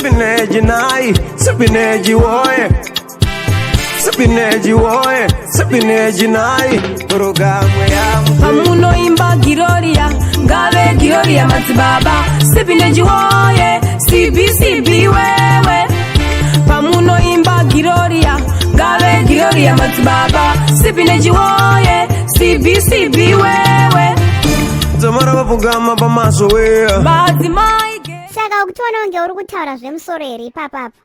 Sipineji nai, sipineji woye. Sipineji woye, sipineji nai. Programu ya Pamunoimba Giroria, ngave Giroria madzibaba Sipineji woye, CBCB wewe. Pamunoimba Giroria, ngave Giroria madzibaba Sipineji woye, CBCB wewe. Dzamara vapfugama pamaso weya. Madzimai ge Saka ukutoona kunge uri kutaura zvemusoro here ipapapa?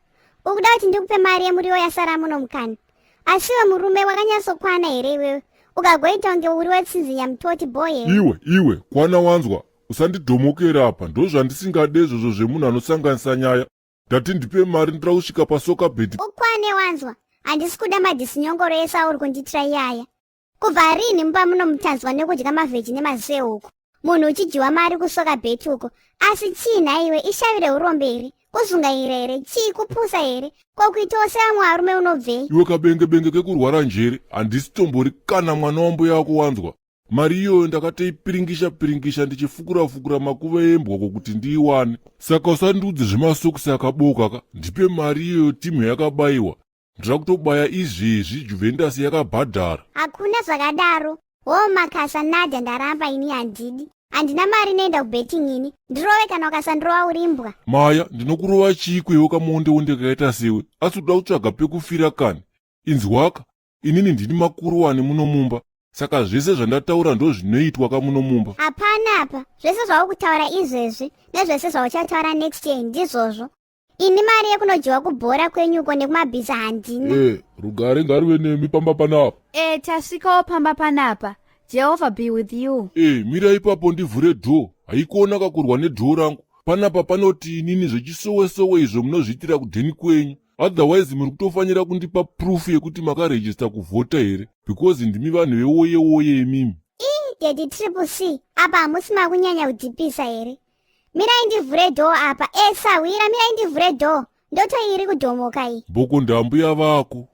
Ukuda kuti ndikupe mari yemuriwo yasara muno mukani? Asiwe murume wakanyatsokwana here iwewe? Ukagoita kunge uri wetsinzinya mutoti boy here? Iwe, iwe, kwana wanzwa, usandidhomokera apa, ndozvandisingade izvozvo zvemunhu anosanganisa nyaya. Ndati ndipe mari ndira kusvika pasoka bheti. Ukwane wanzwa, handisi kuda madhisinyongoro ese auri kundiitira iyaya. Kubva rini mumba muno mutanzwa nekudya mavheji nemaziso ehuku? Munhu uchidyiwa mari kusoka bheti uko. Asi chii nhaiwe, ishavi reurombe here? Kuzungaira here? Chii kupusa here? Ko kuitawo sevamwe varume unobvei? Iwe kabenge benge kekurwara njere, handisi tombori kana mwana wambuya wako wanzwa. Mari iyoyo ndakatoipiringisha piringisha ndichifukura fukura makuva embwa ko kuti ndiiwane. Saka usandiudze zvemasokisi akaboka ka, ndipe mari iyoyo timu yakabayiwa. Ndira kutobaya izvezvi Juventus yakabhadhara. Hakuna zvakadaro. Hoo makasa nada ndaramba ini handidi. Handina mari inoenda kubetting ini. Ndirove kana ukasandirova uri imbwa. Maya, ndinokurova chiiko iwe kamuonde onde kakaita sewe? Asi uda kutsvaga pekufira kani? Inzwaka, inini ndini makuruwani muno mumba. Saka zvese zvandataura ndozvinoitwa ka muno mumba. Hapana apa. Zvese zvauri izvezvi nezvese zvauchataura next year ndizvozvo. Ini mari yekunodyiwa kubhora kwenyuko nekumabhiza handina. Eh, rugare ngaruve nemi pamba panapa. E, tasvikawo pamba panapa. Jehovah be with you. Eh, mira ipapo ndivhure dhoo. Haikuona kakurwa nedhoo rangu. Panapa panoti inini zvechisowe-sowe izvo munozviitira kudheni kwenyu. Otherwise muri kutofanira kundipa proof yekuti makarejista kuvhota here because ndimi vanhu vewoye woye imimi. Daddy Triple C, apa hamusi makunyanya kudhipisa here? Mirai ndivhure dhoo apa. E sahwira, mirai ndivhure dhoo. Ndoto iri kudhomoka iyi. Mboko ndambuya vako.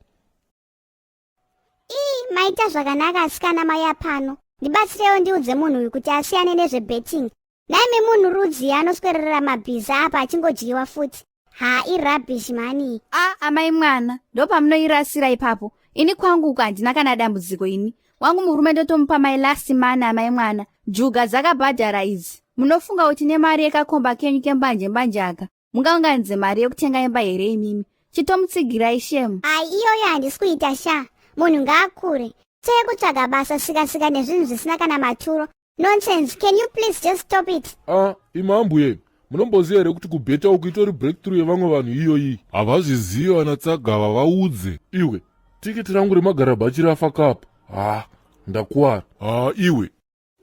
Ii, maita zvakanaka asikana mauya pano. Ndibatsirewo ndiudze munhu uyu kuti asiyane nezvebetting. Naime munhu rudzi anoswererera mabhiza apa achingodyiwa futi. Ha, irubbish mhani. A, amai mwana, ndopamunoirasira ipapo. Ini kwangu uku handina kana dambudziko ini. Wangu murume ndotomupa my last money amai mwana. Juga dzakabhadhara idzi. Munofunga kuti nemari yekakomba kenyu kembanje mbanje aka, mungaunganidze mari yekutenga imba here imimi? Chitomutsigirai shame. Ai, iyoyo handisi kuita sha. Munhu ngaakure. Tseye kutsvaga basa sika-sika nezvinhu zvisina kana maturo. Nonsense, can you please just stop it? Ah, imambuye, munomboziva here kuti kubheta uku itori breakthrough yevamwe vanhu iyoyi? Havazvizivi vana Tsagava vaudze. Iwe, tikiti rangu remagarabhachi rafa kapa. Ha, ndakuwara. Ha, iwe,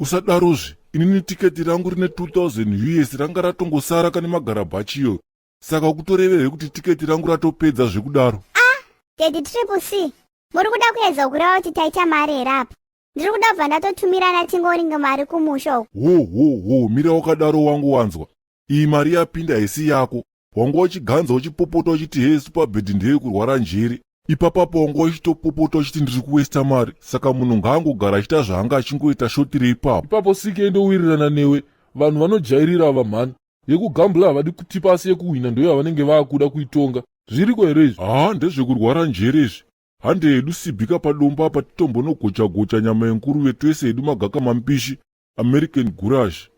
usadarozve. Inini tiketi rangu rine 2000 US ranga ratongosara kane magarabhachi iyoyo. Saka kutorevere kuti tiketi rangu ratopedza zvekudaro. Daddy Triple C, muri kuda kuedza kureva kuti taita mari here apa? Ndiri kuda kubva ndatotumirana tingoringe mari kumusha uku. Ho ho ho, mira wakadaro wangu wanzwa. Iyi mari yapinda haisi yako. Wanga uchiganza uchipopota uchiti hee superbet ndeye kurwara njere. Ipapapo wanga uchitopopota uchiti ndiri kuwesta mari. Saka munhu ngaangogara achiita zvaanga achingoita shotire ipapo. Ipapo CK ndowirirana newe. Vanhu vanojairira ava mhani. Yekugambula havadi kutipa asi yekuhwina ndoyo yavanenge vaakuda kuitonga. Zviriko here izvi? Haa, ndezvekurwara njere izvi. Hande hedu sibhika padombo apa titombonogocha gocha nyama yenguruve twese hedu magaka mambishi. American goulash.